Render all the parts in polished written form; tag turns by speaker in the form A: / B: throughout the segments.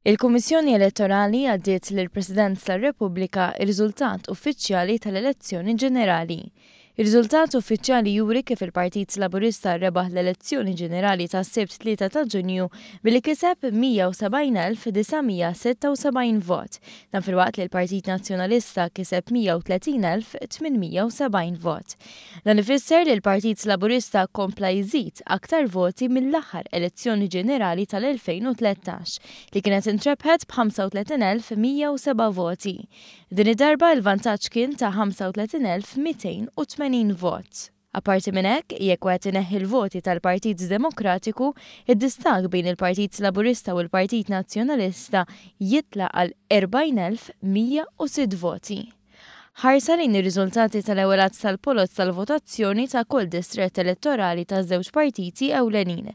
A: Il-Kummissjoni Elettorali għaddiet lill-President tar-Repubblika r-riżultat uffiċjali tal-elezzjoni ġenerali. Ir-riżultat uffiċjali juri kif il-Partit Laburista rebaħ l-elezzjoni ġenerali tas-Sibt 3 ta' Ġunju billi kiseb 170,976 vot. Dan filwaqt li l-Partit Nazzjonalista kiseb 130,870 vot. Dan ifisser li l-Partit Laburista kompla jżid aktar voti mill-aħħar elezzjoni ġenerali tal-2013 li kienet intrebħet b'35,107 voti. Din id-darba il-vantaġġ kien ta' 35,280 vot. Apparti minn hekk, jekk wieħed ineħħi l-voti tal-Partit Demokratiku, id-distakk bejn il-Partit Laburista u l-Partit Nazzjonalista jitla' għal 40,106 voti. Ħarsa lejn ir-riżultati tal-ewwel għadd tal-poloz tal-votazzjoni ta' kull distrett elettorali taż-żewġ partiti ewlenin.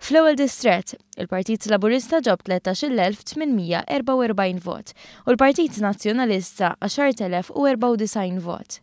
A: Fl-ewwel distrett, il-Partit Laburista ġab 13,844 vot u l-Partit Nazzjonalista 10,094 vot.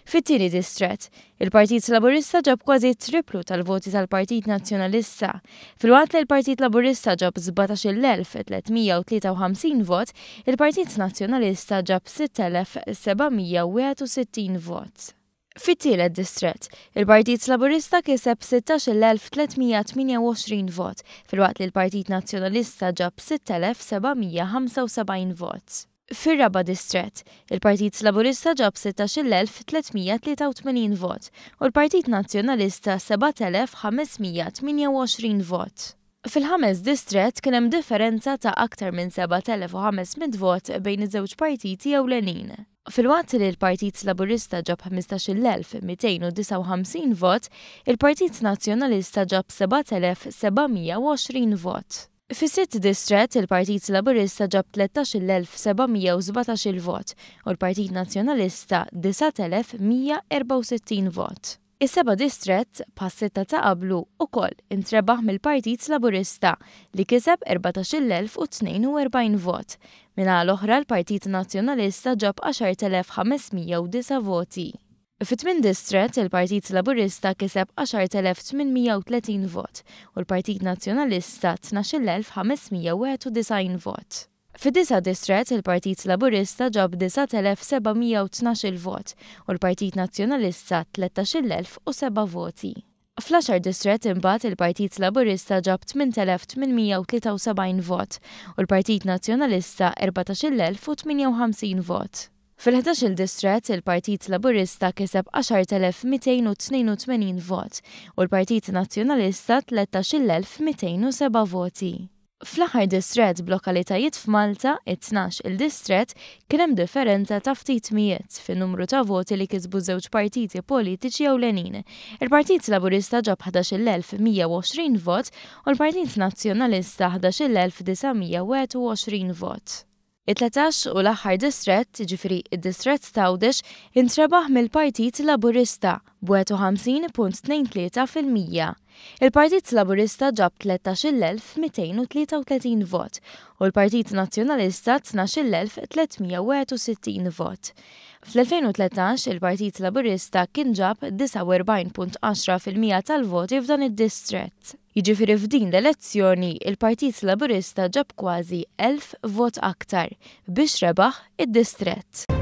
A: Fit-tieni distrett, il-Partit Laburista ġab kważi triplu tal-voti tal-Partit Nazzjonalista. Filwaqt li l-Partit Laburista ġab 17,353 vot, il-Partit Nazzjonalista ġab 6,761 vot. Fit-tielet distrett, il-Partit Laburista kiseb 16,328 vot, filwaqt li l-Partit Nazzjonalista ġab 6,775 vot. Fir-raba' distrett, il-Partit Laburista ġab 16,383 vot u l-Partit Nazzjonalista 7,528 vot. Fil-ħames distrett kien hemm differenza ta' aktar minn 7,500 vot bejn iż-żewġ partiti ewlenin. Filwaqt li l-Partit Laburista ġab 15,259 vot, il-Partit Nazzjonalista ġab 7,720 vot. Fis-sitt distrett, il-Partit Laburista ġab 13,717 vot u l-Partit Nazzjonalista 9,164 vot. Is-seba' distrett, bħas-sitta ta' qablu, ukoll intrebaħ mill-Partit Laburista li kiseb 14,042 vot. Min-naħa l-oħra l-Partit Nazzjonalista ġab 10,509 voti. Fit-tmien distrett, il-Partit Laburista kiseb 10,830 vot u l-Partit Nazzjonalista 12,591 vot. Fid-disa' distrett, il-Partit Laburista ġab 9,712 vot u l-Partit Nazzjonalista 13,007 voti. Fl-għaxar distrett imbagħad il-Partit Laburista ġab 8,873 vot u l-Partit Nazzjonalista 14,058 vot. Fil-ħdax-il distrett, il-Partit Laburista kiseb 10,282 vot u l-Partit Nazzjonalista 13,207 voti. Fl-aħħar distrett b'lokalitajiet f'Malta, it-tnax il distrett, kien hemm differenza ta' ftit mijiet fin-numru ta' voti li kisbu ż-żewġ partiti politiċi ewlenin. Il-Partit Laburista ġab 11,120 vot u l-Partit Nazzjonalista 11,921 vot. It-13 u l-aħħar distrett, jiġifieri d-distrett t'Għawdex, intrebaħ mill-Partit Laburista b'51.23%. Il-Partit Laburista ġab 13,233 vot u l-Partit Nazzjonalista 12,361 vot. Fl-2013 il-Partit Laburista kien ġab 49.10% tal-voti f'dan id-distrett. Jiġifieri f'din l-elezzjoni, il-Partit Laburista ġab kważi 1,000 vot aktar biex rebaħ id-distrett.